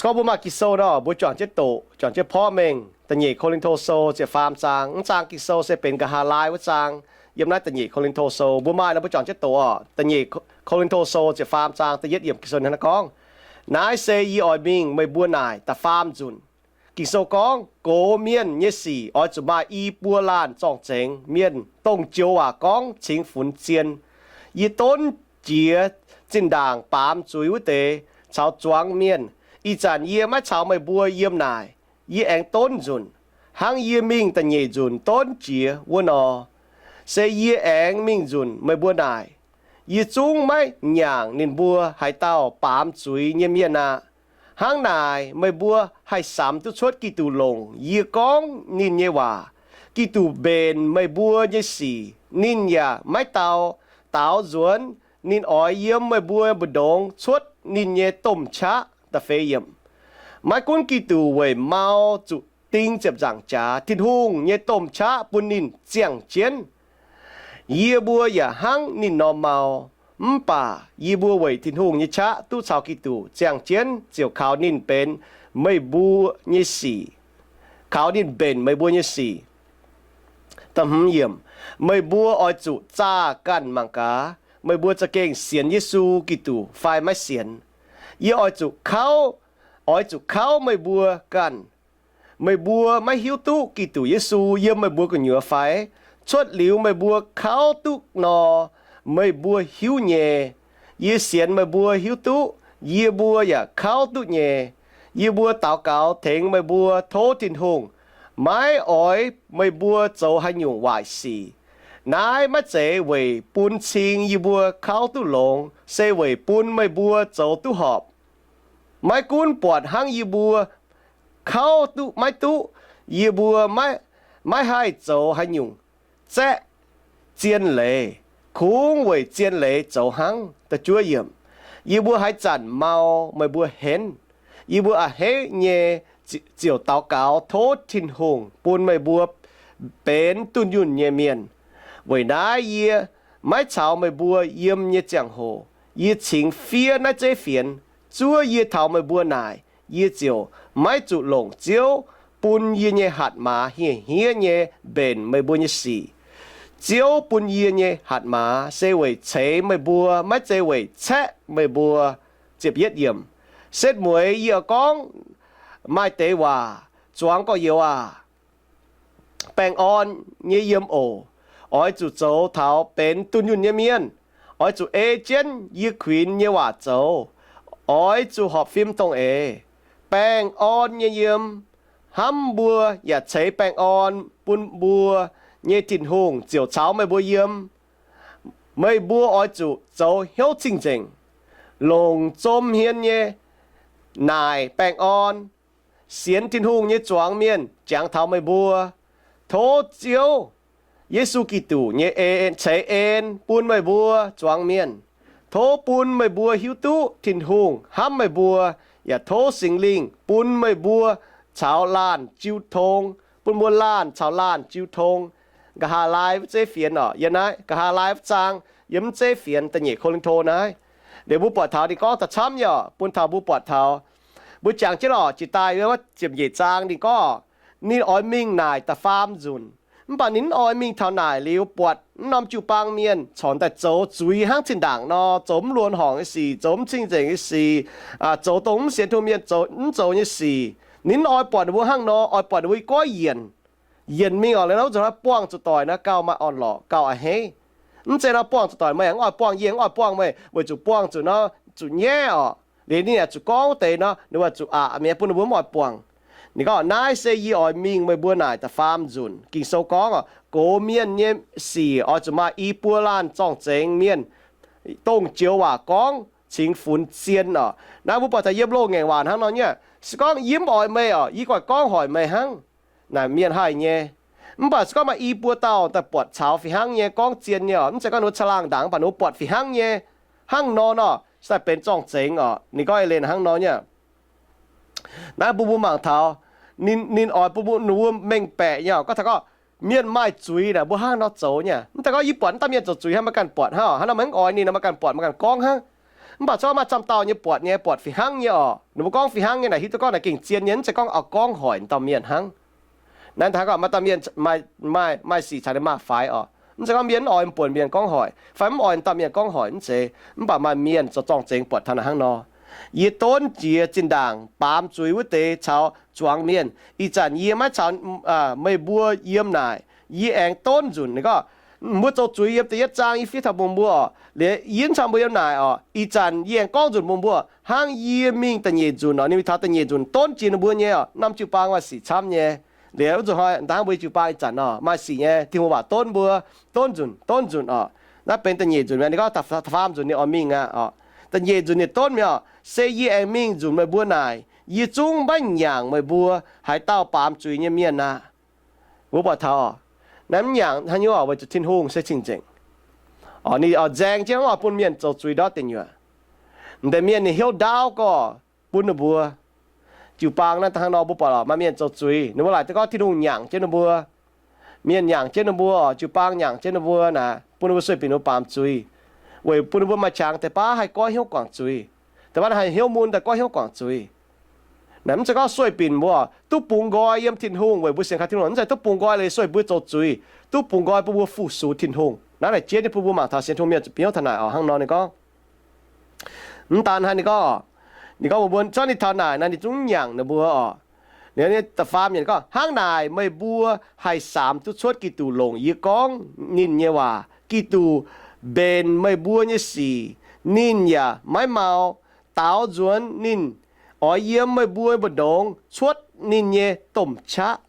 Gorngv mbuo maaih Ging-Sou nor, mbuo juangc jienv doqc, juangc jienv porv mengh. Da'nyeic Ko^lin^to Sou ziepc faam zaang. Mv zaang Ging-Sou se benx nqa'haav laai wuov zaang. Yiem naaiv da'nyeic Ko^lin^to Sou mbuo maaih nor, mbuo juangc jienv doqc oc. Da'nyeic Ko^lin^to Sou ziepc faam zaang da'yietv yiemc Ging-Sou hnangv naaiv gorngv, Naaiv se yie oix mingh meih mbuo naaic da'faam nzunc. Ging-Sou gorngv, Gox mienh nyei sic oix zuqc maaih i buo laanh zorng-zengx mienh, dongh joux waac gorngv cingx funx zien. Yie donv jiex zinh ndaangc baamz zuiz wuov deix caux zuangx mienh. Ih zanc yie maiv caux meih mbuo yiem naaic. Yie aengx donv nzunc, hnangv yie mingh da'nyeic nzunc donv jiex wuov nor. Se yie aengx mingh nzunc meih mbuo naaic. Yie zungv maiv nyaangc ninh mbuo haaix dauh baamz zuiz nyei mienh aqv. Hnangv naaic, meih mbuo haih samx duqv cuotv Giduc longc yie gorngv ninh nyei waac. Giduc mbenc meih mbuo nyei sic. Ninh yaac maiv dau daaux nzuonx. Ninh oix yiem meih mbuo mbu'ndongx cuotv ninh nyei domh qaqv. Da'feix yiemc. Maiv gunv Giduc weic mau zuqc ding ziepc nzaangc jaax, Tin-Hungh nyei domh qaqv bun ninh ziangh jienv. Yie mbuo yaac hnangv ninh nor mau. Mv baac yie mbuo weic Tin-Hungh nyei qaqv duqv caux Giduc ziangh jienv ziouc kaux ninh benx meih mbuo nyei sic, kaux ninh mbenc meih mbuo nyei sic. Meih mbuo oix zuqc zaah ganh mangc gaax, meih mbuo za'gengh sienx Yesu Giduc fai maiv sienx. Yie oix zuqc kauv, oix zuqc kauv meih mbuo ganh. Meih mbuo maiv hiuv duqv Giduc Yesu yiem meih mbuo gu'nyuoz fai? Cuotv liuz meih mbuo kauv duqv nor, meih mbuo hiuv nyei. Yie sienx meih mbuo hiuv duqv, yie mbuo yaac kauv duqv nyei. Yie mbuo daux gaux tengx meih mbuo tov Tin-Hungh, maiv oix meih mbuo zoux haaix nyungc waaic sic. Naaiv maiv zeiz weic bun cing yie mbuo kauv duqv longx, se weic bun meih mbuo zoux duqv horpc. Maiv gunv buatc hnangv yie mbuo kauv duqv maiv duqv, yie mbuo maiv haih zoux haaix nyungc zaeqv zien leiz, kungx weic zien leiz zoux hnangv. Yie mbuo haaix zanc mau meih mbuo henv, yie mbuo a'hneiv nyei ziouc daux gaux tov Tin-Hungh bun meih mbuo benx dunh yunh nyei mienh. Weic naaiv yie maiv caux meih mbuo yiem nyei ziangh hoc, yie cingx fiev naaiv zeiv fienx. Zuov yie taux meih mbuo naaic, yie ziouc maiv zuqc longc Ziouv bun yie nyei hatc maaz hieh hniev nyei mbenc meih mbuo nyei sic. Ziouv bun yie nyei hatc maaz se weic ceix meih mbuo, maiv zeiz weic caeqv meih mbuo. Ziepc yietv yiemc. Setv mueiz yie gorngv maaih deix waac, zuangx gorx-youz aac, baengh orn nyei yiem oc. Oix zuqc zoux taux benx dunh yunh nyei mienh. Oix zuqc ei jienv yie kuinx nyei waac zoux. Oix zuqc horpc fim dong-eix, baengh orn nyei yiem. Hnamv mbuo yaac ceix baengh orn bun mbuo nyei Tin-Hungh ziouc caux meih mbuo yiem. Meih mbuo oix zuqc zoux hnyouv cing-nzengc, longc zom hmien nyei naaic baengh orn. Sienx Tin-Hungh nyei zuangx mienh jangx taux meih mbuo. Tov Ziouv Yesu Giduc nyei en, ceix en bun meih mbuo zuangx mienh. Tov bun meih mbuo hiuv duqv Tin-Hungh hnamv meih mbuo, yaac tov Singx Lingh bun meih mbuo caux laanh jiu tong, bun mbuo laanh caux laanh jiu tong. Nqa'haav laai wuov zeiv fienx oc, yiem naaiv nqa'haav laai wuov zaang, yiem wuov zeiv fienx da'nyeic Ko^lin^to naaiv. Liuz mbuo buatc taux ninh gorngv da'camv nyei oc, bun taux mbuo buatc taux, mbuo jangx jienv oc, jiex daaih wuov ziepc nyeic zaang ninh gorngv, ninh oix mingh naaic da'faam nzunc. Mv baac ninh mv oix mingh taux naaic liuz buatc mv norm jiu-baang mienh corc daaih zoux zuiz hnangv zinh ndaangc nor, zoux mv luonx horngc nyei sic, zoux mv cing-nzengc nyei sic, zoux dongh mv sienx Tin-Hungh mienh zoux, mv zoux nyei sic. Ninh mv oix buatc ninh mbuo hnangv nor, oix buatc ninh mbuo i goiv yienc, yienc mingh oc, liuz nor wuov zanc nor buangh zuqc doic nor gauh maaih orn-lorqc, gauh a'hneiv. Mv zeiz nor buangh zuqc doic, meih yaac mv oix buangh, yie mv oix buangh meih, weic zuqc buangh zuqc nor zuqc nyaiv oc. Liuz ninh yaac zuqc gorngv wuov deix nor, ninh mbuo zuqc aqc mi'aqv, bun ninh mbuo mv oix buangh. Ninh gorngv, Naaiv se yie oix mingh meih mbuo naaic da'faam nzunc. Ging-Sou gorngv oc, gox mienh nyei sic oix zuqc maaih i buo laanh zorng-zengx mienh, dongh joux waac gorngv cingx funx zien oc. Naaiv mbuo buatc taux yiem loz-ngaengc waac hnangv nor nyei. Se gorngv yie mv oix meih oc, yie goiv gorngv hoic meih hnangv. Naaic mienh haih nyei. Mv baac se gorngv maaih i buo dauh daaih buatc caux fih hnangv nyei, gorngv zien nyei oc, mv zeiz gorngv ninh mbuo caangh laangh ndaangc, mv baac ninh mbuo buatc fih hnangv nyei, hnangv nor nor, se daaih benx zorng-zengx oc. Ninh gorngv ei leiz hnangv nor nyei. Naaiv bun mbuo mangc taux, ninh, ninh oix bun mbuo, ninh mbuo mengh baeqc nyei oc. Gorngv taux gorngv mienh maaih zuiz naaic, mbuo hnangv nor zoux nyei. Mv zeiz gorngv yie buatc mv dauh mienh zoux zuiz hnangv, meih ganh buatc hnangv, hnangv nor meih mv oix ninh nor, meih ganh buatc, meih ganh gorngv hnangv. Mv baac corc maaih camv dauh nyei buatc nyei, buatc fih hnangv nyei orqc. Ninh mbuo gorngv fih hnangv nyei naaic hiuv duqv gorngv naaic gengh zien nyei, mv zeiz gorngv oix gorngv hoic dauh mienh hnangv. Naaiv daaih gorngv maaih dauh mienh maaih, maaih, maaih sic caux ninh maah faix orqc. Mv zeiz gorngv mienh mv oix buonc mienh gorngv hoic fai mv oix dauh mienh gorngv hoic mv zeiz. Mv baac maaih mienh zoux zorng-zengx buatc taux naaic hnangv nor. Yie donv jiex zinh ndaangc baamz zuiz wuov deix caux zuangx mienh. Ih zanc yie maiv caux meih mbuo yiem naaic, yie aengx donv nzunc. Ninh gorngv, mbuo zoux zuiz yiem da'yietv zaang yie fiev taux bun mbuo orqc, liuz yie mv caux mbuo yiem naaic orqc, ih zanc yie aengx gorngv nzunc bun mbuo hnangv yie mingh da'nyeic nzunc orqc. Ninh mingh taux da'nyeic nzunc donv jiex ninh mbuo nyei orqc, norm jiu-baang maaih sic camv nyei. Liuz wuov nzunc hnoi dangh mbuo jiu-baang ih zanc orqc maaih sic nyei, Tin-Hungh waac donv mbuo, donv nzunc, donv nzunc orqc. Naaiv benx da'nyeic nzunc mi'aqv. Ninh gorngv da'faam nzunc ninh oix mingh aqv orqc. Da'nyeic nzunc ninh donv mi'aqv orqc, se yie aengx mingh nzunc meih mbuo naaic, yie zungv maiv nyaangc meih mbuo haaix dauh baamz zuiz nyei mienh aqv. Mbuo buatc taux orqc, naaiv mv nyaangc hnangv nyungc orqc, weic zuqc Tin-Hungh se cing-nzengc. Orqc, ninh oix nzaeng jienv mv oix bun mienh zoux zuiz ndortv deic-nyuoqc. M'deix mienh ninh hnyouv ndaauv gorx bun ninh mbuo. Jiu-baang naaiv da'hnangv nor mbuo buatc orqc, maaih mienh zoux zuiz, ninh mbuo laaic duqv gorngv Tin-Hungh nyaangc jienv ninh mbuo. Mienh nyaangc jienv ninh mbuo orqc, jiu-baang nyaangc jienv ninh mbuo naaic, bun ninh mbuo sueih binc ninh mbuo baamz zuiz, weic bun ninh mbuo maaih qangx deix baav haih goiv hnyouv guangc zuiz. Deix baav haih hnyouv mun daaih goiv hnyouv guangc zuiz. Naaic mv zeiz gorngv sueih binc mbuo duqv bungx nqoi yiem Tin-Hungh weic mbuo sienx kaux Tin-Hungh, mv zeiz duqv bungx nqoi liuz sueih mbuo zoux zuiz, duqv bungx nqoi bun mbuo fu-sux Tin-Hungh. Naaiv naaic jiex nyei bun mbuo mangc taux sienx Tin-Hungh mienh zuqc bieqc hnyouv taux naaic orqc. Hnangv nor ninh gorngv, mv daan hnangv ninh gorngv orqc, ninh gorngv mbuo, mbuo zorqv ninh taux naaic naaic ninh zungv nyaangc ninh mbuo orqc. Liuz da'faam yiemc gorngv, hnangv naaic meih mbuo haih samx duqv cuotv Giduc longc yie gorngv ninh nyei waac. Giduc mbenc meih mbuo nyei sic, ninh yaac maiv mau. Daaux nzuonx ninh oix yiem meih mbuo mbu'ndongx cuotv ninh nyei domh qaqv.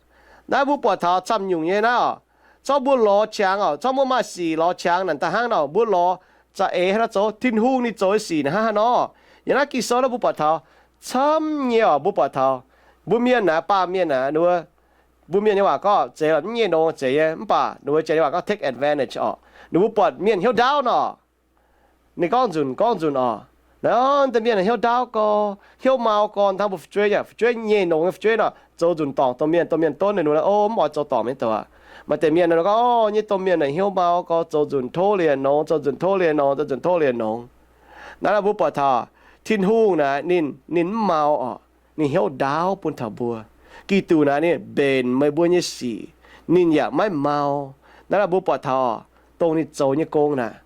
Naaiv mbuo buatc taux camv nyungc nyei naaiv orqc, zorqv mbuo lorz qangx orqc, zorqv mbuo maaih sic lorz qangx naaic da'hnangv nor, mbuo lorz za'eix hnangv naaiv zoux Tin-Hungh ninh zoux nyei sic naaic hnangv haaix nor. Yiem naaiv Ging-Sou naaiv mbuo buatc taux camv nyei orqc, mbuo buatc taux mbuo mienh naaic, baamh mienh naaic, mbuo mienh nyei waac gorngv zeiz mv nyei nongx zeiz nyei, mv baac ninh mbuo janx nyei waac gorngv take advantage orqc. Ninh mbuo buatc mienh hnyouv ndaauv nor, ninh gorngv nzunc gorngv nzunc orqc. Naaiv deix mienh hnyouv ndaauv gorx, hnyouv mau gorx, hnangv mbuo fu'jueiv, fu'jueiv nyei nongx nyei fu'jueiv nor, zoux nzunc dorngc domh mienh, domh mienh donv ninh, o, mv oix zoux dorngc mienh doqc aqv. Maaih deix mienh nor gorngv, o, nyei domh mienh naaic hnyouv mau gorx, zoux nzunc tov liuz nongx, zoux nzunc tov liuz nongx, zoux nzunc tov liuz nongx. Naaiv mbuo buatc taux Tin-Hungh naaic ninh, ninh mv mau orqc. Ninh hnyouv ndaauv bun taux mbuo. Giduc naaic ninh mbenc meih mbuo nyei sic, ninh yaac maiv mau. Naaiv mbuo buatc taux orqc, dongh ninh zoux nyei gong naaic.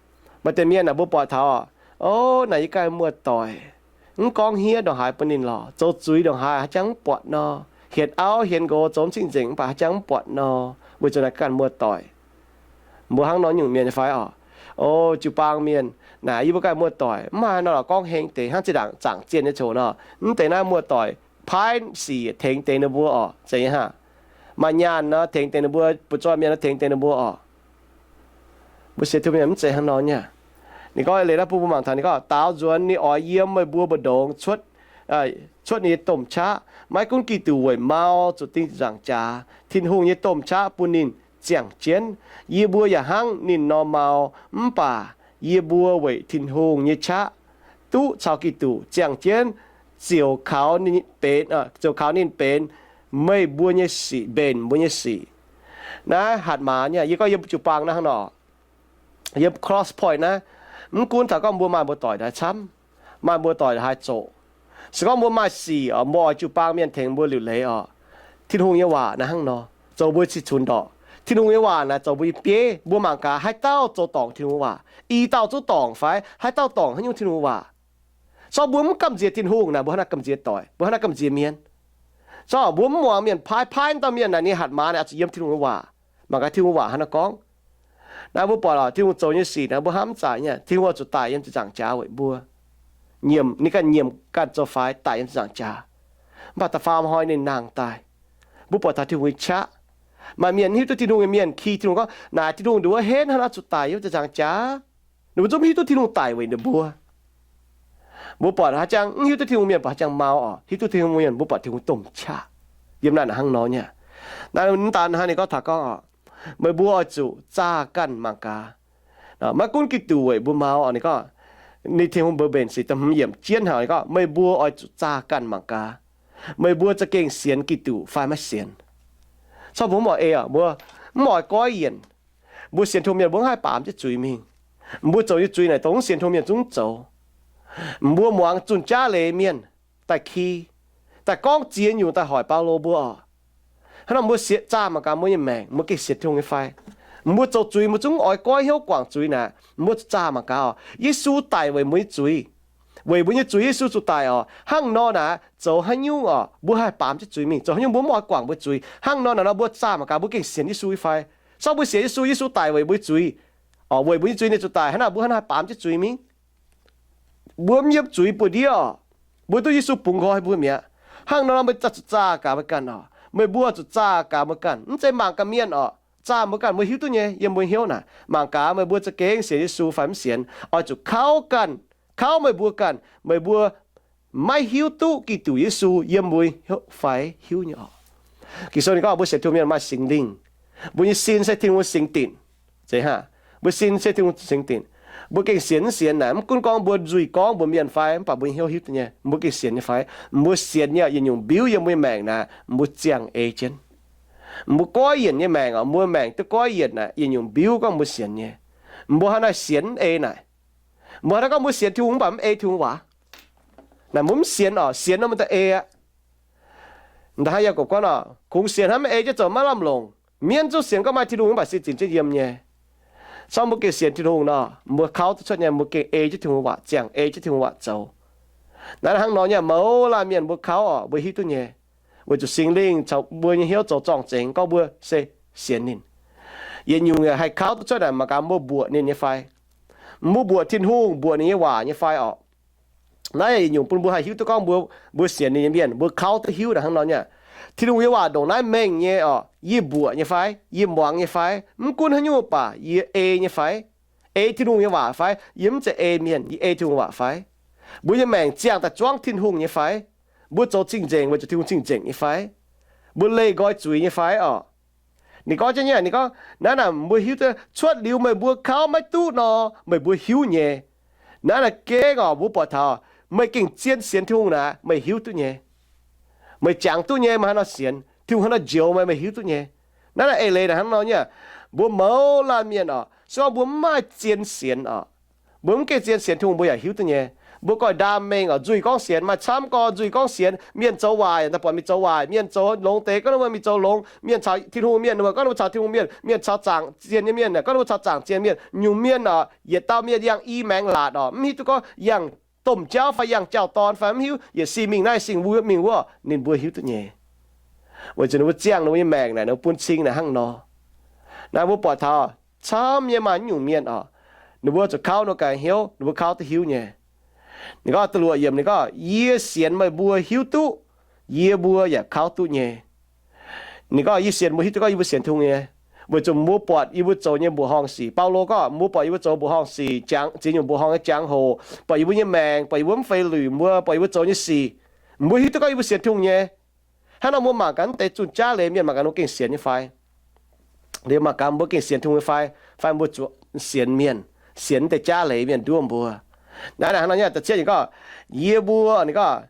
Maaih deix mienh naaic mbuo buatc taux orqc, o, naaic yie ganh muoz-doic, mv gorngv hniev ndongc haaix bun ninh lorqc, zoux zuiz ndongc haaix haaix jangx mv buatc nor, hietc auv hietc nqox zoux mv cing-nzengc mv baac haaix jangx mv buatc nor, weic zuqc naaic ganh muoz-doic. Mbuo hnangv nor nyungc mienh nyei fai orqc? O, jiu-baang mienh naaic, yie mbuo ganh muoz-doic mv haih nor lorqc gorngv heng deix hnangv zinh ndaangc zaangc zienh nyei coc nor, mv deix naaiv muoz-doic paaiv sic tengx deix ninh mbuo orqc, zeiz nyei hnangv. Maaih nyaanh nor tengx deix ninh mbuo, butv-zoih mienh nor tengx deix ninh mbuo orqc. Mbuo sienx Tin-Hungh mienh mv zeiz hnangv nor nyei. Ninh gorngv leiz naaiv bun mbuo mangc taux ninh gorngv, daaux nzuonx ninh oix yiem meih mbuo mbu'ndongx cuotv, cuotv ninh nyei domh qaqv. Maiv gunv Giduc weic mau zuqc ding nzaangc jaax, Tin-Hungh nyei domh qaqv bun ninh ziangh jienv. Yie mbuo yaac hnangv ninh nor mau, mv baac yie mbuo weic Tin-Hungh nyei qaqv duqv caux Giduc ziangh jienv, ziouc kaux ninh benx, ziouc kaux ninh benx meih mbuo nyei sic, mbenc mbuo nyei sic. Naaiv hatc maaz nyei, yie gorngv yiem jiu-baang naaiv hnangv nor, yiem Cross Point naaiv, mv gunv taux gorngv mbuo maaih mbuo doic haaix camv, maaih mbuo doic haaix zoqc, se gorngv mbuo maaih sic orqc, mbuo oix jiu-baang mienh tengx mbuo liuc leiz orqc. Tin-Hungh nyei waac naaiv hnangv nor zoux mbuo cih cunx ndorqc. Tin-Hungh nyei waac naaiv zoux mbuo nyei bieiv. Mbuo mangc gaax, haaix dauh zoux dorngc Tin-Hungh waac? I dauh zungv dorngc fai? Haaix dauh dorngc haaix nyungc Tin-Hungh waac? Zorqv mbuo mv gamh nziex Tin-Hungh naaic, mbuo hnangv naaiv gamh nziex doic, mbuo hnangv naaiv gamh nziex mienh. Zorqv mbuo mv muangx mienh paaiv, paaiv dauh mienh naaic, ninh hatc maaz naaic oix zuqc yiem Tin-Hungh nyei waac. Mangc gaax Tin-Hungh waac hnangv naaiv gorngv. Naaiv mbuo buatc orqc, Tin-Hungh zoux nyei sic naaic mbuo hnamv mv zaic nyei. Tin-Hungh oix zuqc daic yiem ziepc nzaangc jaax weic mbuo. Nyiemc, ninh ganh nyiemc ganh zoux faix daic yiem ziepc nzaangc jaax. Mv baac da'faam hnoi ninh nangh daaih. Mbuo buatc taux Tin-Hungh nyei qaqv. Maaih mienh mv hiuv duqv Tin-Hungh nyei mienh ki Tin-Hungh gorngv, naaic Tin-Hungh nduov henv hnangv naaiv zuqc daic yiem ziepc nzaangc jaax. Ninh mbuo zungv mv hiuv duqv Tin-Hungh daic weic ninh mbuo. Mbuo buatc haaix jangx mv hiuv duqv Tin-Hungh mienh buatc haaix jangx mau orqc. Hiuv duqv Tin-Hungh mienh mbuo buatc Tin-Hungh domh qaqv. Yiem naaiv hnangv nor nyei. Naaiv mv daan hnangv ninh gorngv taux gorngv orqc, meih mbuo oix zuqc zaah ganh mangc gaax. Maiv gunv Giduc weic mbuo mau orqc, ninh gorngv, ninh Tin-Hungh mbuox mbenc sic da'hmz yiemc jienv haic, ninh gorngv, meih mbuo oix zuqc zaah ganh mangc gaax. Meih mbuo za'gengh sienx Giduc fai maiv sienx? Corc mbuo mv oix ei orqc, mbuo mv oix goiv yienc. Mbuo sienx Tin-Hungh mienh mbuo mv haih baamz jienv zuiz mingh. Mbuo zoux nyei zuiz naaic dongh mv sienx Tin-Hungh mienh zungv zoux. Mbuo muangx zunh jaav leiz mienh daaih ki, daaih gorngv ziex nyungc daaih hoic Baulo mbuo oc. Hnangv nor mbuo sienx zaah mangc gaax mbuo nyei maengc, mbuo gengh sienx Tin-Hungh nyei fai? Mbuo zoux zuiz mbuo zungv oix goiv hnyouv guangc zuiz naaic, mbuo zuqc zaah mangc gaax oc. Yesu daic weic mbuo nyei zuiz. Weic mbuo nyei zuiz Yesu zuqc daic oc. Hnangv nor naaic, zoux haaix nyungc oc, mbuo haih baamz jienv zuiz mingh? Zoux haaix nyungc mbuo mv oix guangc mbuo zuiz? Hnangv nor naaic nor mbuo zaah mangc gaax mbuo gengh sienx Yesu nyei fai? Sorng mbuo sienx Yesu, Yesu daic weic mbuo nyei zuiz oc, weic mbuo nyei zuiz ninh zuqc daic, hnangv naaic mbuo hnangv haih baamz jienv zuiz mingh? Mbuo mv yiem zuiz buoz-ndiev oc. Mbuo duqv Yesu bungx nqoi mbuo mi'aqv. Hnangv nor mbuo zuqc zaah gaax mbuo ganh oc. Meih mbuo zuqc zaah gaax mbuo ganh, mv zeiz mangc gaax mienh oc. Zaah mbuo ganh, mbuo hiuv duqv nyei yiem mbuo hnyouv naaic. Mangc gaax meih mbuo za'gengh sienx Yesu fai mv sienx. Oix zuqc kauv ganh, kauv meih mbuo ganh, meih mbuo maiv hiuv duqv Giduc Yesu yiem mbuo hnyouv fai hiuv nyei oc. Ging-Sou ninh gorngv mbuo sienx Tin-Hungh mienh maaih Singx Lingh. Mbuo nyei sin se Tin-Hungh singx dinc. Zeiz hnangv, mbuo sin se Tin-Hungh singx dinc. Mbuo gengh sienx mv sienx naaic, mv gunv gorngv mbuo nzuih gorngv mbuox mienh fai, mv baac mbuo nyei hnyouv hiuv duqv nyei, mbuo gengh sienx nyei fai? Mbuo sienx nyei, yietc nyungc mbiuv yiem mbuo nyei maengc naaic, mbuo ziangh ei jienv. Mbuo goiv yienc nyei maengc oc, mbuo maengc duqv goiv yienc naaic, yietc nyungc mbiuv gorngv mbuo sienx nyei. Mbuo hnangv naaiv sienx mv ei naaic, mbuo hnangv naaiv gorngv mbuo sienx Tin-Hungh mv baac mv ei Tin-Hungh waac naaic, mbuo mv sienx oc. Sienx nor mbuo daaih ei aqv. Hnangv Yaagorpc gorngv oc, kungx sienx hnangv maiv ei jienv zoux maiv lamh longc. Mienv zungv sienx gorngv maaih Tin-Hungh mv baac se zinc jienv yiem nyei. Sorng mbuo gengh sienx Tin-Hungh nor, mbuo kauv duqv cuotv nyei, mbuo gengh ei jienv Tin-Hungh waac, ziangh ei jienv Tin-Hungh waac zoux. Naaiv hnangv nor nyei, mouz laanh mienh mbuo kauv oc, mbuo hiuv duqv nyei, weic zuqc Singx Lingh caux mbuo nyei hnyouv zoux zorng-zengx gorngv mbuo se sienx ninh. Yietc nyungc yaac haih kauv duqv cuotv naaic, mangc gaax mbuo mbuoqc ninh nyei fai? Mbuo mbuoqc Tin-Hungh, mbuoqc ninh nyei waac nyei fai oc? Naaiv yietc nyungc bun mbuo haih hiuv duqv gorngv mbuo, mbuo sienx ninh nyei mienh, mbuo kauv duqv hiuv naaic hnangv nor nyei. Tin-Hungh nyei waac ndongc naaiv mengh nyei oc, yie mbuoqc nyei fai? Yie muangx nyei fai? Mv gunv haaix nyungc baac yie ei nyei fai? Ei Tin-Hungh nyei waac fai? Yie mv zeiz ei mienh, yie ei Tin-Hungh waac fai? Mbuo nyei maengc ziangh daaih zuangv Tin-Hungh nyei fai? Mbuo zoux cing-nzengc weic zuqc Tin-Hungh cing-nzengc nyei fai? Mbuo leih nqoi zuiz nyei fai oc? Ninh gorngv jienv nyei, ninh gorngv, naaiv naaic mbuo hiuv duqv, cuotv liuz meih mbuo kauv maiv duqv nor, meih mbuo hiuv nyei. Naaiv naaic gengh oc, mbuo buatc taux meih gengh zien sienx Tin-Hungh naaic, meih hiuv duqv nyei. Meih jangx duqv nyei meih haaix nor sienx, Tin-Hungh haaix nor njoux meih, meih hiuv duqv nyei. Naaiv naaic eix leiz naaic hnangv nor nyei, mbuo mouz laanh mienh oc, se gorngv mbuo mv maaih zien sienx oc, mbuo mv gengh zien sienx Tin-Hungh mbuo yaac hiuv duqv nyei. Mbuo goiv ndaam mengh oc, nzuih gorngv sienx, maaih camv gorx nzuih gorngv sienx. Mienh zoux waaic, daaih buatc mingh zoux waaic. Mienh zoux longx deix, gorngv ninh mbuo mingh zoux longx. Mienh caux Tin-Hungh mienh, ninh mbuo gorngv ninh mbuo caux Tin-Hungh mienh. Mienh caux zaangc zien nyei mienh, gorngv ninh mbuo caux zaangc zien mienh. Nyungc mienh oc, yietc dauh mienh yangh i maengx laatc oc, mv hiuv duqv gorngv yangh domh jauv fai yangh jauv-dorn fai mv hiuv, yietc sin mingh naaiv, sin mingh wuov, ninh mbuo hiuv duqv nyei. Weic zuqc ninh mbuo ziangh ninh mbuo nyei maengc naaic, ninh mbuo bun cing naaic hnangv nor. Naaiv mbuo buatc taux camv nyei maaih nyungc mienh oc, ninh mbuo zuqc kauv ninh mbuo ganh hnyouv, ninh mbuo kauv duqv hiuv nyei. Ninh gorngv da'luoqc yiemc, ninh gorngv, yie sienx meih mbuo hiuv duqv, yie mbuo yaac kauv duqv nyei. Ninh gorngv yie sienx mbuo hiuv duqv gorngv yie mbuo sienx Tin-Hungh nyei, weic zuqc mbuo buatc yie mbuo zoux nyei mbuoqc horngh sic. Baulo gorngv mbuo buatc yie mbuo zoux mbuoqc horngh sic, jangx, ziex nyungc mbuoqc horngh nyei jangx-hoc, buatc yie mbuo nyei maengc, buatc yie mbuo mv fei luic mbuo, buatc yie mbuo zoux nyei sic, mbuo hiuv duqv gorngv yie mbuo sienx Tin-Hungh nyei. Hnangv nor mbuo mangc gaax mv deix zunh jaav leiz mienh mangc gaax ninh mbuo gengh sienx nyei fai? Liuz mangc gaax mbuo gengh sienx Tin-Hungh nyei fai, fai mbuo zuqc sienx mienh, sienx mv deix jaav leiz mienh nduov mbuo. Naaiv hnangv nor nyei, da'cietv nyungc gorngv, yie mbuo, ninh gorngv,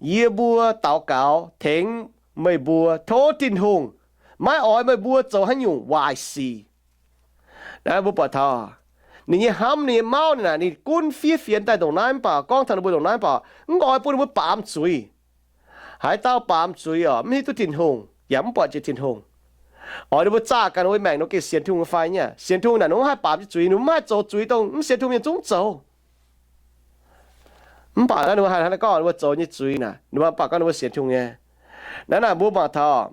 yie mbuo daux gaux tengx meih mbuo tov Tin-Hungh maiv oix meih mbuo zoux haaix nyungc waaic sic. Naaiv mbuo buatc taux ninh nyei hnamv, ninh nyei mauv ninh naaic, ninh gunv fiev fienx daaih ndongc naaiv mv baac, gorngv taux ninh mbuo ndongc naaiv mv baac, mv oix bun ninh mbuo baamz zuiz. Haaix dauh baamz zuiz oc, mv hiuv duqv Tin-Hungh yaac mv buatc jiex Tin-Hungh. Oix ninh mbuo zaah ganh ninh mbuo maengc nor gengh sienx Tin-Hungh fai nyei? Sienx Tin-Hungh naaic ninh mbuo mv haih baamz jienv zuiz, ninh mbuo mv haih zoux zuiz dongh mv sienx Tin-Hungh mienh zungv zoux. Mv baac naaiv ninh mbuo haih hnangv naaiv gorngv ninh mbuo zoux nyei zuiz naaic, ninh mbuo mv baac gorngv ninh mbuo sienx Tin-Hungh nyei. Naaiv naaic mbuo mangc taux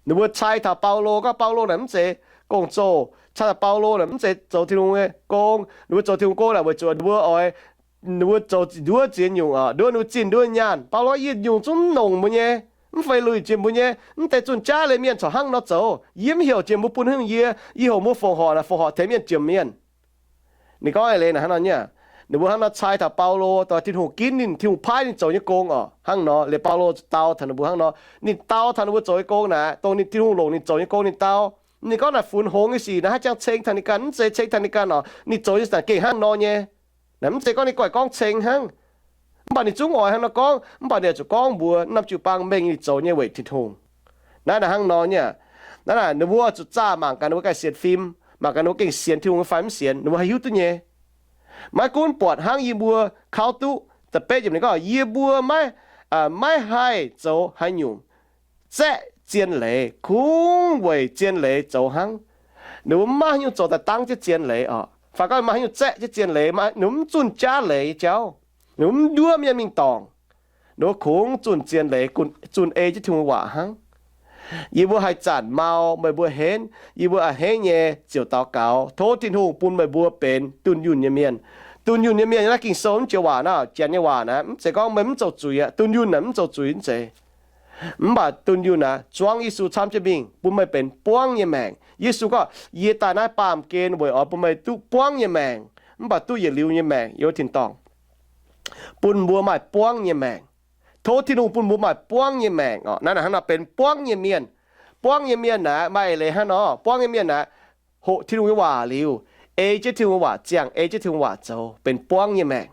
ninh mbuo cai taux Baulo, gorngv Baulo naaic mv zeiz gong-zoh. Cai taux Baulo naaic mv zeiz zoux Tin-Hungh nyei gong. Ninh mbuo zoux Tin-Hungh gong naaic weic zuqc ninh mbuo oix, ninh mbuo zoux nduov ziex nyungc oc, nduov ninh mbuo zinh nduov nyaanh. Baulo yietc nyungc zungv mv nongc mbuo nyei, mv fei luic jiex mbuo nyei. Mv deix zunh jaav leiz mienh corc hnangv nor zoux. Yie mv heuc jiex mbuo bun hungh yie, yie heuc mbuo fongc horc naaic, fongc horc tengx mienh jomc mienh. Ninh gorngv eix leiz naaic hnangv nor nyei. Ninh mbuo hnangv nor cai taux Baulo, dongh Tin-Hungh ginv ninh, Tin-Hungh paaiv ninh zoux nyei gong oc. Hnangv nor liuz Baulo dau taux ninh mbuo hnangv nor. Ninh dau taux ninh mbuo zoux nyei gong naaic, dongh ninh, Tin-Hungh longc ninh zoux nyei gong ninh dau. Ninh gorngv naaic funx hngongx nyei sic naaic, haaix jangx ceng taux ninh ganh? Mv zeiz ceng taux ninh ganh oc. Ninh zoux nyei naaic gengh hnangv nor nyei. Naaic mv zeiz gorngv ninh goiv gorngv ceng hnangv. Mv baac ninh zungv oix hnangv nor gorngv, mv baac ninh oix zuqc gorngv mbuox norm jiu-baang mengh ninh zoux nyei weic Tin-Hungh. Naaiv naaic hnangv nor nyei. Naaiv naaic ninh mbuo zuqc zaah mangc gaax ninh mbuo ganh sienx fim, mangc gaax ninh mbuo gengh sienx Tin-Hungh fai mv sienx, ninh mbuo haih hiuv duqv nyei. Maiv gunv buatc hnangv yie mbuo kauv duqv, da'betv yiemc ninh gorngv, yie mbuo maiv, maiv haih zoux haaix nyungc zaeqv zien leiz, kungx weic zien leiz zoux hnangv. Ninh mbuo maiv maaih haaix nyungc zoux daaih dangv jienv zien leiz oc. Fai gorngv maaih haaix nyungc zaeqv jienv zien leiz, ninh mbuo mv zunh jaav leiz nyei jauv, ninh mbuo mv nduov mienh mingh dorngc. Ninh mbuo kungx zunh zien leiz, zunh ei jienv Tin-Hungh waac hnangv. Yie mbuo haaix zanc mau meih mbuo henv, yie mbuo a'hneiv nyei ziouc daux gaux, tov Tin-Hungh bun meih mbuo benx dunh yunh nyei mienh. Dunh yunh nyei mienh naaiv Ging-Sou mv joux waac naaiv, janx nyei waac naaiv, mv zeiz gorngv meih mv zoux zuiz aqv. Dunh yunh naaic mv zoux zuiz mv zeiz. Mv baac dunh yunh naaic zuangv Yesu camv jienv mingh bun meih benx buangv nyei maengc. Yesu gorngv, yie daaih naaiv baamh gen weic oix bun meih duqv buangv nyei maengc, mv baac duqv yietc liuz nyei maengc, yiem wuov tin-dorngh, bun mbuo maaih buangv nyei maengc. Tov Tin-Hungh bun mbuo maaih buangv nyei maengc oc. Naaiv hnangv nor benx buangv nyei mienh. Buangv nyei mienh naaic maaih eix leiz hnangv nor. Buangv nyei mienh naaic hoqc Tin-Hungh nyei waac liuz, ei jienv Tin-Hungh waac, ziangh ei jienv Tin-Hungh waac zoux, benx buangv nyei maengc.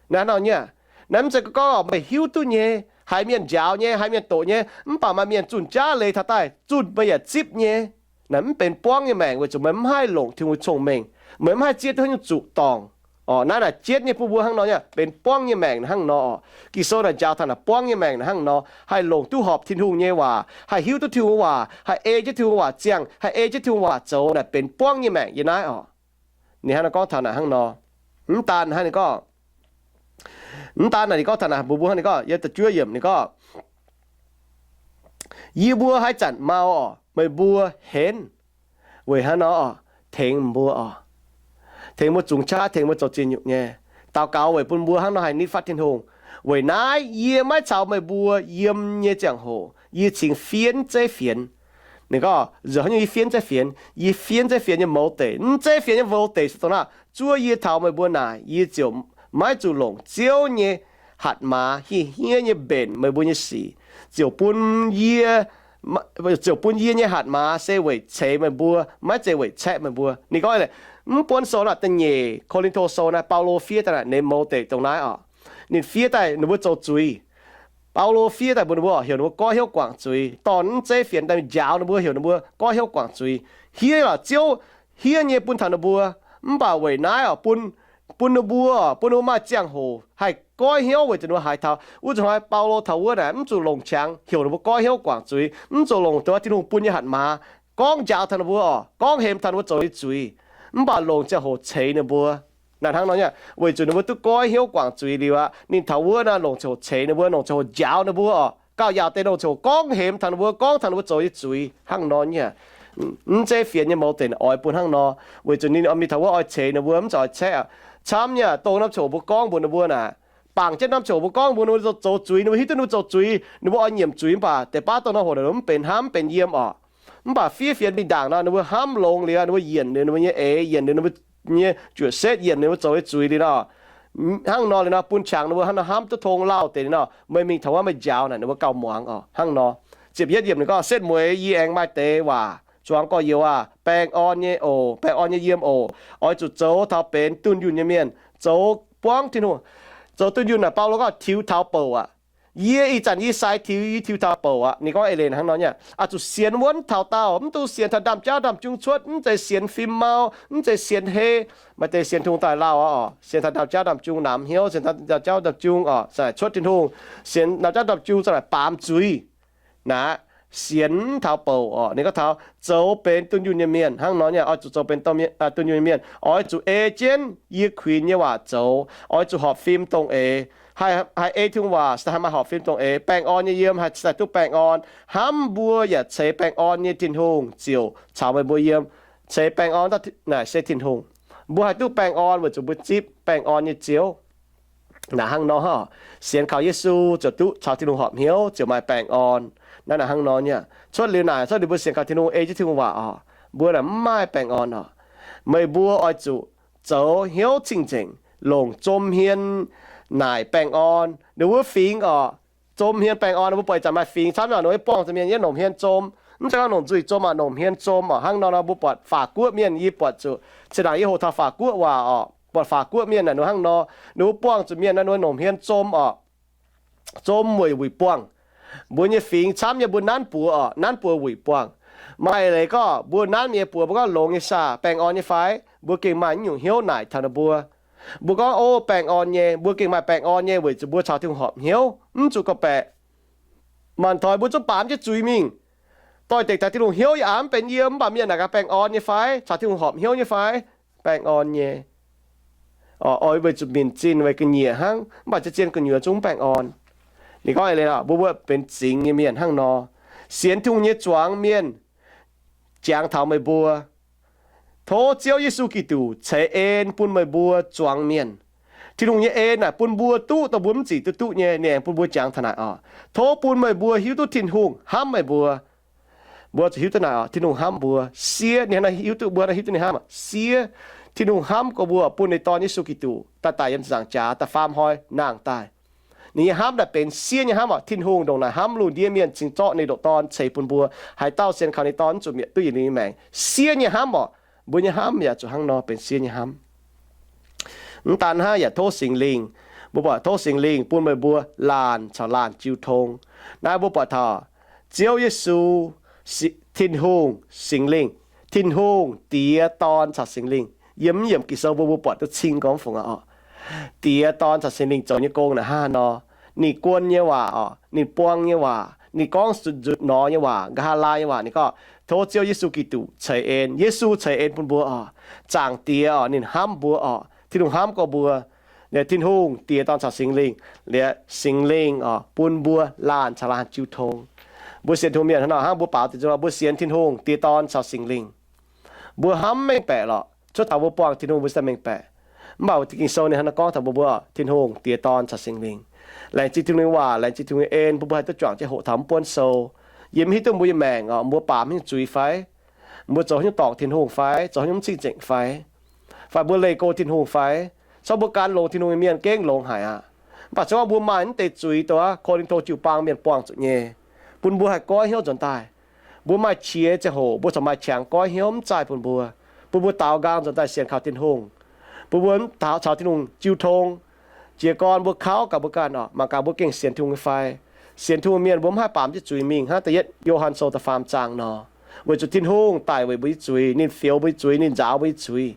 Naaiv hnangv nor nyei. Naaiv mv zeiz gorngv meih hiuv duqv nyei, haiz mienh njaaux nyei, haiz mienh doqc nyei, mv baac maaih mienh zunh jaav leiz taux daaih zunh meih yaac zipv nyei. Naaiv mv benx buangv nyei maengc weic zuqc meih mv haih longc Tin-Hungh nyei cong-mengh, meih mv haih zieqv duqv haaix nyungc zuqc dorngc. Naaiv naaic jienv nyei bun mbuo hnangv nor nyei, benx buangv nyei maengc hnangv nor oc. Ging-Sou naaic njaaux taux naaic buangv nyei maengc naaic hnangv nor, haih longc duqv horpc Tin-Hungh nyei waac, haih hiuv duqv Tin-Hungh waac, haih ei jienv Tin-Hungh waac, ziangh haih ei jienv Tin-Hungh waac zoux naaic benx buangv nyei maengc yiem naaiv oc. Ninh hnangv nor gorngv taux naaic hnangv nor. Mv daan hnangv ninh gorngv, mv daan naaic ninh gorngv taux naaic mbuox mbuo hnangv ninh gorngv, yiem da'juov yiemc ninh gorngv, yie mbuo haaix zanc mau oc, meih mbuo henv. Weic hnangv nor oc, tengx mbuo oc, tengx mbuo zungx qaqv, tengx mbuo zoux ziex nyungc nyei. Daux gaux weic bun mbuo hnangv nor haih nitv fatv Tin-Hungh. Weic naaiv yie maiv caux meih mbuo yiem nyei ziangh hoc yie cingx fiev zeiv fienx. Ninh gorngv, nzunc haaix nyungc yie fiev zeiv fienx? Yie fiev zeiv fienx nyei mouz deic. Mv zeiv fienx nyei mouz deic se dongh naaiv, zuov yie taux meih mbuo naaic, yie ziouc maiv zuqc longc Ziouv nyei hatc maaz, hiev hniev nyei mbenc meih mbuo nyei sic, ziouc bun yie ziouc bun yie nyei hatc maaz se weic ceix meih mbuo, maiv zeiz weic caeqv meih mbuo. Ninh gorngv, mv buonv sou naaic da'nyeic Ko^lin^to sou naaiv, Baulo fiev daaih naaic ninh mouz deic dongh naaiv oc. Ninh fiev daaih ninh mbuo zoux zuiz. Baulo fiev daaih mbuox ninh mbuo oc, heuc ninh mbuo goiv hnyouv guangc zuiz. Dorh mv zeiv fienx daaih njaaux ninh mbuo, heuc ninh mbuo goiv hnyouv guangc zuiz. Hiev lorqc, Ziouv hiev nyei bun taux ninh mbuo. Mv baac weic naaiv oc, bun, bun ninh mbuo, bun ninh mbuo maaih ziangh hoc haih goiv hnyouv weic zuqc ninh mbuo haiz taux. Wuov zuqc hnoi Baulo taux wuov naaic mv zuqc longc qangx heuc ninh mbuo goiv hnyouv guangc zuiz, mv zuqc longc dongh Tin-Hungh bun nyei hatc maaz gorngv njaaux taux ninh mbuo oc, gorngv hemx taux ninh mbuo zoux nyei zuiz. Mv baac longc ziangh hoc ceix ninh mbuo. Naaic hnangv nor nyei, weic zuqc ninh mbuo duqv goiv hnyouv guangc zuiz liuz aqv, ninh taux wuov naaic longc ziangh hoc ceix ninh mbuo, longc ziangh hoc njaaux ninh mbuo oc. Gauh yaauc deix longc ziangh hoc gorngv hemx taux ninh mbuo, gorngv taux ninh mbuo zoux nyei zuiz hnangv nor nyei. Mv zeiv fienx nyei mouz deic oix bun hnangv nor, weic zuqc ninh mingh taux wuov oix ceix ninh mbuo, mv zeiz oix caeqv aqv. Camv nyei, dongh norm ziangh hoc mbuo gorngv mbuox ninh mbuo naaic, bangc jienv norm ziangh hoc mbuo gorngv mbuox ninh mbuo zoux zuiz, ninh mbuo hiuv duqv ninh mbuo zoux zuiz, ninh mbuo oix nyiemc zuiz, mv baac deix baav dongh norm hoc mv benx hnamv, mv benx yiem oc. Mv baac fiev fienx mingh ndaangc nor, ninh mbuo hnamv longx liuz, ninh mbuo yienc liuz ninh mbuo nyei eix, yienc liuz ninh mbuo nyei juoqc setv, yienc liuz ninh mbuo zoux nyei zuiz liuz nor, hnangv nor liuz nor, bun qangx ninh mbuo hnangv nor hnamv duqv tong lauh deix liuz nor, meih mingh taux wuov meih njaaux naaic ninh mbuo gauh muangx oc. Hnangv nor, ziepc yietv yiemc ninh gorngv, setv mueiz yie aengx maaih deix waac zuangx gorx-youz aah, baengh orn nyei oc, baengh orn nyei yiem oc. Oix zuqc zoux taux benx dunh yunh nyei mienh, zoux buangv Tin-Hungh. Zoux dunh yunh naaic, Baulo gorngv tiux taux bouc aqv. Yie ih zanc yie sai tiux, yie tiux taux bouc aqv. Ninh gorngv eix leiz hnangv nor nyei, oix zuqc sienx wuonv taux daauh, mv dungx sienx taux ndaamv-jauv ndaamv-jung cuotv, mv zeiz sienx fim mau, mv zeiz sienx hei. Maaih deix sienx Tin-Hungh daaih lauh aqv oc, sienx taux ndaamv-jauv ndaamv-jung namx hnyouv, sienx taux ndaamv-jauv ndaamv-jung oc, cuotv Tin-Hungh, sienx ndaamv-jauv ndaamv-jung za'gengh baamz zuiz. Naaiv sienx taux bouc oc. Ninh gorngv taux zoux benx dunh yunh nyei mienh hnangv nor nyei, oix zuqc zoux benx dunh yunh nyei mienh, oix zuqc ei jienv yie kuinx nyei waac zoux, oix zuqc horpc fim dongh eix. Haih ei Tin-Hungh waac se haih maaih horpc fim dongh eix. Baengh orn nyei yiem haih duqv baengh orn. Hnamv mbuo yaac ceix baengh orn nyei Tin-Hungh ziouc caux meih mbuo yiem. Ceix baengh orn naaic se Tin-Hungh. Mbuo haih duqv baengh orn weic zuqc mbuo zipv baengh orn nyei Ziouv. Naaic hnangv nor, sienx kaux Yesu ziouc duqv caux Tin-Hungh horpc hnyouv, ziouc maaih baengh orn. Naaiv naaic hnangv nor nyei. Cuotv liuz naaic, cuotv liuz mbuo sienx kaux Tin-Hungh, ei jienv Tin-Hungh waac oc, mbuo naaic mv maaih baengh orn oc. Meih mbuo oix zuqc zoux hnyouv cing-nzengc, longc zom hmien naaic baengh orn. Ninh wuov fingx oc, zom hmien baengh orn. Mbuo buatc ih zanc maaih fingx camv nyei, ninh mbuo buangh zuqc mienh yiem longc hmien zom. Mv zeiz gorngv longc nzuih zom aqv, longc hmien zom oc. Hnangv nor nor mbuo buatc Faatv Guoqv mienh, yie buatc zuqc zinh ndaangc yie hoqc taux Faatv Guoqv waac oc, buatc Faatv Guoqv mienh naaic ninh hnangv nor, ninh mbuo buangh zuqc mienh naaic ninh mbuo longc hmien zom oc. Zom weic wuic buangh. Mbuo nyei fingx camv nyei, mbuo nanv buoz oc, nanv buoz wuic buangh. Maaih leiz gorngv mbuo nanv nyei buoz mbuo gorngv longx nyei saah, baengh orn nyei fai? Mbuo gengh maaih nyungc hnyouv naaic taux ninh mbuo. Mbuo gorngv, O, baengh orn nyei, mbuo gengh maaih baengh orn nyei weic zuqc mbuo caux Tin-Hungh horpc hnyouv, mv zuqc gorngv-baeqc. Mangc taux mbuo zungv baamz jienv zuiz mingh, doix-dekc taux Tin-Hungh hnyouv yaac mv benx yiem, mv baac mienh naaic gaax baengh orn nyei fai? Caux Tin-Hungh horpc hnyouv nyei fai? Baengh orn nyei. Oix weic zuqc minc zinh weic ga'nyiec hnangv, mv baac zien-zien gu'nyuoz zungv mv baengh orn. Ninh gorngv, Mbuo, mbuo benx zingx nyei mienh hnangv nor. Sienx Tin-Hungh nyei zuangx mienh, jangx taux meih mbuo, tov Ziouv Yesu Giduc ceix en bun meih mbuo zuangx mienh. Tin-Hungh nyei en naaic bun mbuo duqv dongh mbuo mv zic duqv duqv nyei, ninh aengx bun mbuo jangx taux naaic oc. Tov bun meih mbuo hiuv duqv Tin-Hungh hnamv meih mbuo. Mbuo zuqc hiuv duqv naaic oc, Tin-Hungh hnamv mbuo. Siev ninh hiuv duqv, mbuo hiuv duqv ninh hnamv oc. Siev Tin-Hungh hnamv gorx mbuo, bun ninh Dorn Yesu Giduc daaih daic yiem ziepc nzaangc jaax, daaih faam hnoi nangh daaih. Ninh nyei hnamv naaic benx siev nyei hnamv oc. Tin-Hungh ndongc naaic hnamv lungh ndiev mienh cingx zorqv ninh ndoqc Dorn ceix bun mbuo, haiz dauh sienx kaux ninh Dorn zuqc mietc duqv yietc liuz nyei maengc. Siev nyei hnamv oc. Mbuo nyei hnamv yaac zuqc hnangv nor benx siev nyei hnamv. Mv daan hnangv, yaac tov Singx Lingh, mbuo buatc tov Singx Lingh bun meih mbuo laanh caux laanh jiu tong. Naaiv mbuo buatc taux Ziouv Yesu, Tin-Hungh, Singx Lingh, Tin-Hungh Diex, Dorn caux Singx Lingh. Yiem mv yiemc Ging-Sou mbuo, mbuo buatc duqv cing gorngv fungc aqv oc. Diex, Dorn caux Singx Lingh zoux nyei gong naaic hnangv haaix nor. Ninh guon nyei waac oc, ninh buang nyei waac, ninh gorngv nzutc nor nyei waac, nqa'haav laai nyei waac, ninh gorngv, Tov Ziouv Yesu Giduc ceix en. Yesu ceix en bun mbuo oc. Zaangc Diex oc, ninh hnamv mbuo oc. Tin-Hungh hnamv gorx mbuo. Liuz Tin-Hungh Diex, Dorn caux Singx Lingh, liuz Singx Lingh oc, bun mbuo laanh caux laanh jiu tong. Mbuo sienx Tin-Hungh mienh hnangv nor, hnangv mbuo baaux deix nzung, mbuo sienx Tin-Hungh Diex, Dorn caux Singx Lingh. Mbuo hnamv mengh baeqc lorqc. Cuotv taux mbuo buangh Tin-Hungh mbuo ziouc mengh baeqc. Mv baac Ging-Sou ninh hnangv nor gorngv taux mbuo, mbuo Tin-Hungh Diex, Dorn caux Singx Lingh. Laengz zingh Tin-Hungh nyei waac, laengz zingh Tin-Hungh nyei en, bun mbuo haih duqv juangc jienv hoqc taux mv buonv sou. Yie mv hiuv duqv mbuo nyei maengc oc, mbuo baamz haaix nyungc zuiz fai? Mbuo zoux haaix nyungc dorngc Tin-Hungh fai? Zoux haaix nyungc mv cing-nzengc fai? Fai mbuo leih go Tin-Hungh fai? Zorqv mbuo gan longx Tin-Hungh nyei mienh gengh longx haic aqv. Mv baac se gorngv mbuo maaih mv deix zuiz dongh Ko^lin^to jiu-baang mienh buangh zuqc nyei, bun mbuo haih goiv hnyouv nzuonx daaih. Mbuo maaih qiex ziangh hoc, mbuo corc maaih qangx goiv hnyouv mv zaih bun mbuo, bun mbuo daaux nqaang nzuonx daaih sienx kaux Tin-Hungh, bun mbuo mv caux Tin-Hungh jiu tong. Jiez gorn mbuo kauv gaax mbuo ganh oc, mangc gaax mbuo gengh sienx Tin-Hungh nyei fai? Sienx Tin-Hungh mienh mbuo mv haih baamz jienv zuiz mingh hnangv da'yietv Yo^han Sou da'faam zaang nor, weic zuqc Tin-Hungh daic weic mbuo nyei zuiz, ninh fioux mbuo nyei zuiz, ninh nzaaux mbuo nyei zuiz,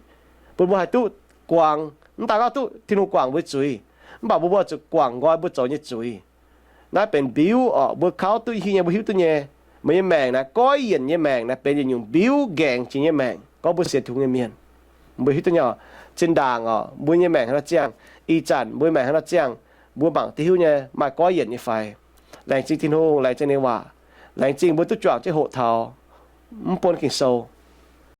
bun mbuo haih duqv guangc. Mv daaih gorngv duqv Tin-Hungh guangc mbuo nyei zuiz, mv baac mbuo, mbuo zuqc guangc nqoi mbuo zoux nyei zuiz. Naaiv benx mbiuv oc, mbuo kauv duqv hingh nyei, mbuo hiuv duqv nyei. Meih nyei maengc naaiv, goiv yienc nyei maengc naaiv benx yietc nyungc mbiuv nqaengc jiex nyei maengc. Gorngv mbuo sienx Tin-Hungh nyei mienh, mbuo hiuv duqv nyei oc. Zinh ndaangc oc, mbuo nyei maengc hnangv nor ziangh, ih zanc mbuo nyei maengc hnangv nor ziangh, mbuo mangc duqv hiuv nyei maaih goiv yienc nyei fai? Laengz zingh Tin-Hungh, laengz zingh ninh waac, laengz zingh mbuo duqv juangc jienv hoqc taux mv buonv Ging-Sou.